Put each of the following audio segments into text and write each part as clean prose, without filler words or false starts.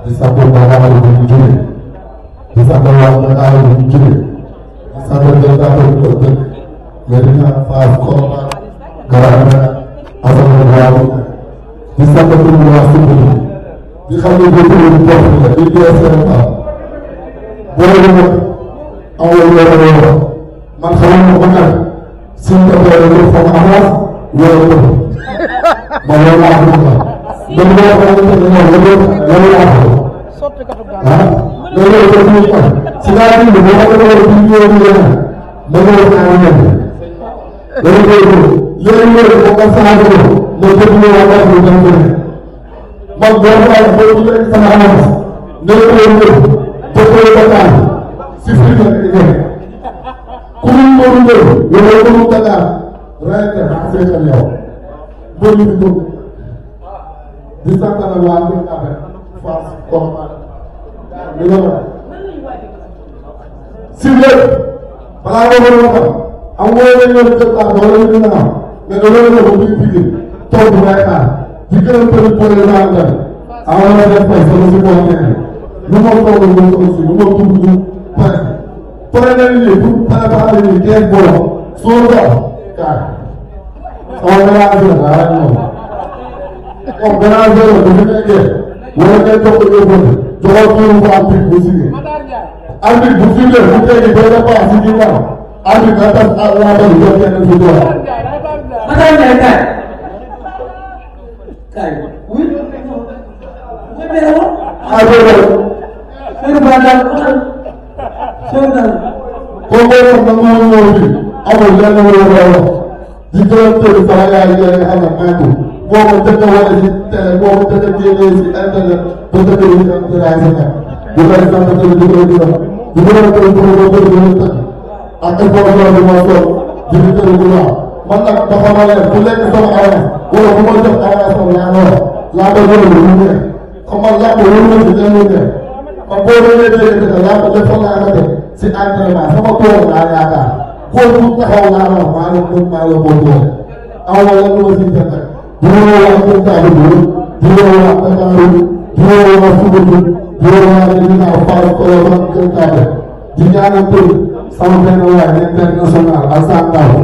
di sant Dakar bu ñu jógee di sant waa Dakar bu ñu jógee di sant Dakar bu ñu jógee Medina Fass Kolda Garabana Assane Diao di sant waa Sibiri di xam ne boo jëlee di bopp la di dee seen taal boo leen nag amul loolu man xamal ma ko nag suñ ko doon def foog avance wala ko ma loolu laa bëgg la donc boo xamante ne ñoom loolu laa bëgg ah loolu la ko ñuy am si laa bind boo xam ne loolu bind yooyu yéen ma ñëw naa ñëw loolu koy def yéen yéen ko nga saa ko ma déglu waa wax lu dem ko man boo xamante boo ñu lekk sama avance ne ko ñëw jëkkee ko taal si fii la di nekk ku ñu mënu ñëw yow ko mu Dakar rayante ak seetal yow boo ñu di di sant la waa Kër Kabe Fass Kolda li nga wax si lépp balaa nga mën a xam am nga yeneen yoon Kër Kabe wala ñu dina am mais da nga ko biir biir toog bu may xaar di gërëm tamit pour les gens tamit amoon na def fay sama si bopp nekk lu ma toog lu ma aussi lu ma dugg ñu pare pare nañ lii pour préparer lii 15 borom soo dox kaay sama mélange la daa rek moom comme gannaaw zéro bu fi nekkee wala ngeen jox ko yóbbante joxal tuuru bu am prix bu signé arbitre bu filé bu tegi ba départ si ginnaaw arbitre na tas ak laa bëri jox kenn si doole. Matar Ndiaye kaay kaay oui mooy benn woon. ah déedéet. Seydou Ba daal Seydou daal. kooku moom nag moo ñëw fii amul lenn lu war a wax di gërëm tëdd sama yaay yi nga xam ne may ko boo ko dëkk wala si télé boo ko dëkk génnee si internet ba dëkk yi nga xam ne sa nekk di koy sant tamit di koy gërëm di gërëm tamit pour nga bëri gën a tëkk ak information bi ma sol di di tëdd bu baax man nag dafa ma leen bu lekk sama avance wala bu ma jox avance am laa nga wax laa ko jëlee lu mu neex comme man laa ko wóor na si leen lu neex man boo demee dégg dëgg laa ko defal laa ko def si entraînement sama tool laa yaakaar góor bu taxaw laa la wax maa la mën maa la boo doole aw ma lan lu ma si jënd di woo waa Kër Kabe bi di woo waa Dakar di woo waa Foundiougne di woo waa Medina Fass Kolda Kër Kabe di ñaanal tey sama benn waay international Alassane Dabo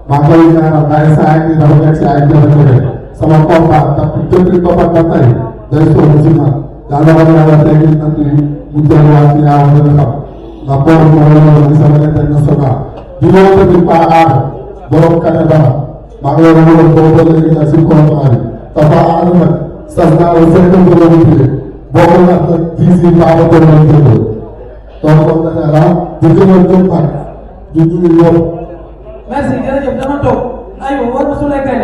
maa ngi koy ñaanal ay saa yi dafa nekk si ay jafe-jafe sama combat ndax depuis combat ba tey day soog si man yàlla war na la tey nit ñi mu delluwaat ci yaa war a xam ndax boobu moo la ñu sama international di woo tamit Paa Aada borom Canada maa ngi leen di woo boobu ba léegi nag si combat bi dafa ànd nag sas naa la seen kër la ñu tuddee boobu nag nag diis yi baax a doon lañ jëndoo donc comme dañu la di gënoon jëm nag di julli yow. merci jërëjëf dama toog aywa war na su lekkee